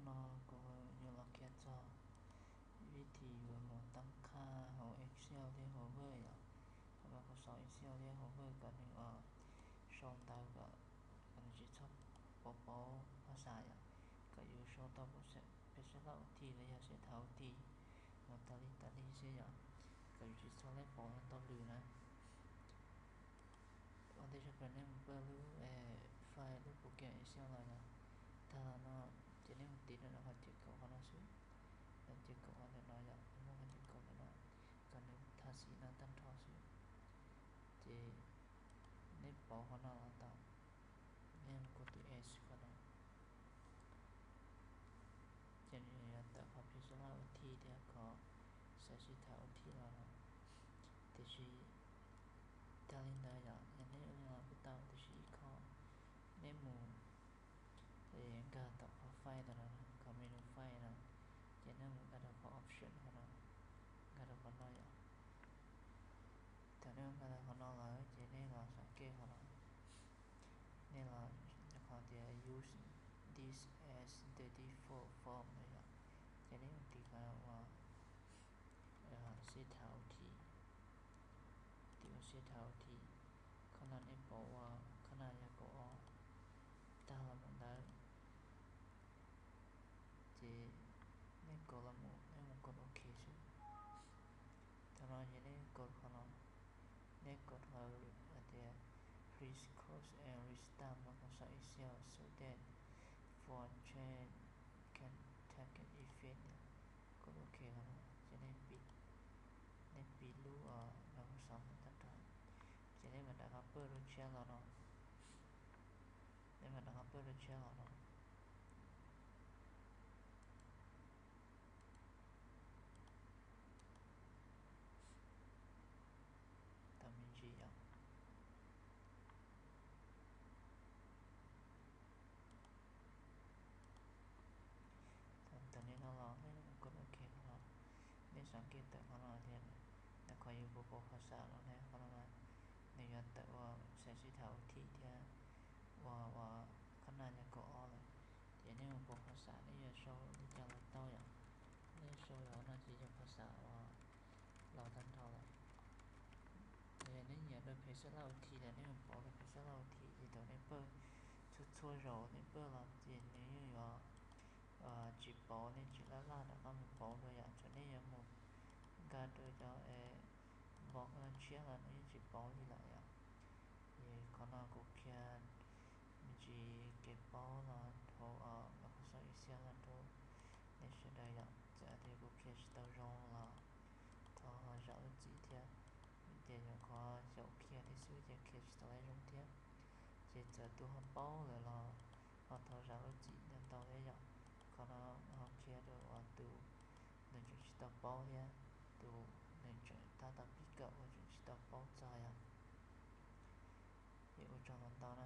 No kuv yuav los qhia txog vib thim yuav mus tab qhaj hauv Excel thiab hauv Word yom, hauv Microsoft Excel thiab hauv Word kom nws sau ntawv kom nws tsis txhob pauv pauv phas xas yom, kom yus sau tau peb sab laj ua thij los yog seb thav ua thij mus tas li tas li xwb yom, kom yus tsis txhob leb pauv ntau lwm na. Ua ntej sawv daws nej mus pawj lub file lub program Excel los yom, tag los no ces nej mus tiv rau qhov ces kaum qhov no xwb, qhov ces kaum qhov ntawm no yom, muaj qhov ces kaum ntawm no, kom nws tha xim no tag nrho xwb. Ces nej pauv qhov no los tau, nej mus kuv tus S qhov no, ces nws yuav tawm qhov peb sab laj ua thij thiab qhov xaiv sib thav ua thij los no. Tiam sis tag li ntawd yom, yog nej ua li no kuj tau, tiam sis ib qho nej mus nkag tom qhov file ntawm no, qhov menu file no, ces nej mus nkag rau qhov option qhov no, nkag rau qhov no yom. Thaum nej nkag tau qhov no lawm ces nej los xav kej qhov no, nej los qhov tias use this as the default form no yom, ces nej mus tiv qhov uas sib thav ua thij, tiv ua sib thav ua thij, qhov no nej pauv ua qhov no yog kaum ob, tag los mus ntawd ces nej kaum los mus, nej mus kaum OK xwb. Thaum no ces nej kaum qhov no, nej kaum qhov hais tias please close and restart Microsoft Excel so that form change can take effect. Kaum OK qhov no ces nej piv lub Microsoft no tag nrho, ces nej mam rov qab pawj lub tshiab los no, nej mam rov qab pawj lub tshiab los no. Tau me ntsis yom. Thaum nej no los nej mus kaum OK qhov no, nej xav kej tawm qhov no tias, qhov yus puas pauv phas xas no ne, qhov no mas nws yuav tawm ua xaiv sib thav ua thij thiab ua ua qhov no yog kaum ob lawm, ces nej mus pauv phas xas nej yuav sau li cas los tau yom. Nej sau yog no ces yog phas xas uas los tag nrho lawm. Yog nej nyiam rau peb sab laj ua thij los nej mus pauv rau peb sab laj ua thij, ces thaum nej pawj txhua txhua zaus nej pawj los ces nws yeej yuav tsis pauv, nej tsis laj laj rov qab mus pauv dua yom, tsuas nej yuav mus nkag rau cov npoo no tshiab los nws yeej tsis pauv li lawm yom. Ces qhov no kuv qhia me ntsis kev paub los dhau Microsoft Excel los rau nej sawv daws yom. Txawm tias kuv qhia tsis tau zoo los thov ho zam lub txim thiab, vim tias yog qhov xyaum qhia thiab xwb ces qhia tsis tau zoo thiab. Ces txawm tus ho paub lawm los ho thov zam lub txim ntau ntau thiab yom. Qhov no ho qhia rau uas tus nws tseem tsis tau paub thiab, tus nws tseem tab tom pib kawm uas tseem tsis tau paub txog yom. Ces ua tsaug ntau ntau na.